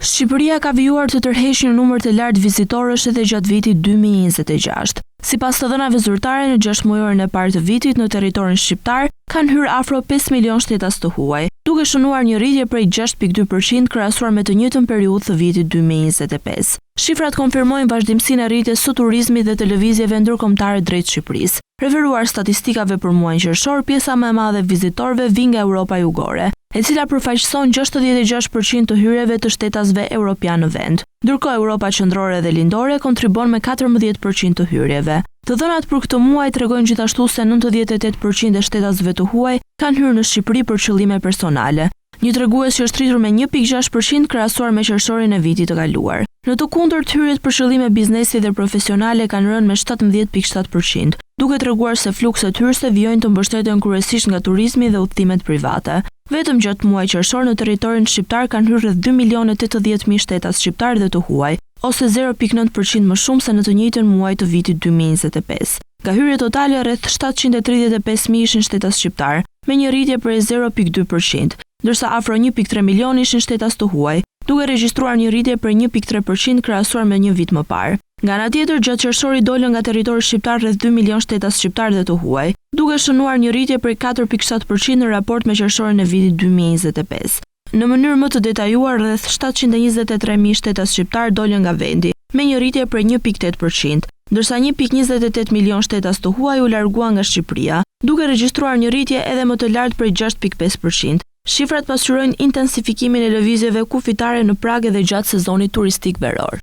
Shqipëria ka vijuar të tërheqë një numër të lartë vizitorësh edhe gjatë vitit 2026. Sipas të dhënave zyrtare, në gjashtëmujorin e parë të vitit në territorin shqiptar kanë hyrë afro 5 milion shtetas të huaj, duke shënuar një rritje prej 6.2% krahasuar me të njëjtën periudhë të vitit 2025. Shifrat konfirmojnë vazhdimësinë e rritjes së turizmit dhe të lëvizjeve ndërkombëtare drejt Shqipërisë. Referuar statistikave për muajin qershor, pjesa më e madhe e vizitorëve vijnë nga Europa Jugore, e cila përfaqëson 66% të hyrjeve të shtetasve europianë në vend. Ndërkohë Europa Qendrore dhe Lindore kontribuon me 14% të hyrjeve. Të dhënat për këtë muaj tregojnë gjithashtu se 98% e shtetasve të huaj kanë hyrë në Shqipëri për qëllime personale, një tregues që është rritur me 1.6% krahasuar me qershorin e vitit të kaluar. Në të kundërt, hyrjet për qëllime biznesi dhe profesionale kanë rënë me 17.7%, duke treguar se flukset hyrëse vijojnë të mbështeten kryesisht nga turizmi dhe udhëtimet private. Vetëm gjatë muajit qershor në territorin shqiptar kanë hyrë rreth 2 milionë 80 mijë shtetas shqiptar dhe të huaj, ose 0.9% më shumë se në të njëjtën muaj të vitit 2025. Nga hyrjet totale rreth 735 mijë ishin shtetas shqiptar, me një rritje prej 0.2%, ndërsa afro 1.3 milion ishin shtetas të huaj, duke regjistruar një rritje prej 1.3% krahasuar me një vit më parë. Nga ana tjetër, gjatë qershorit dolën nga territori shqiptar rreth 2 milion shtetas shqiptar dhe të huaj, duke shënuar një rritje prej 4.7% në raport me qershorin e vitit 2025. Në mënyrë më të detajuar, rreth 723.000 shtetas shqiptar dolën nga vendi, me një rritje prej 1.8%, ndërsa 1.28 milion shtetas të huaj u larguan nga Shqipëria, duke regjistruar një rritje edhe më të lartë prej 6.5%. Shifrat pasqyrojnë intensifikimin e lëvizjeve kufitare në prag edhe gjatë sezonit turistik veror.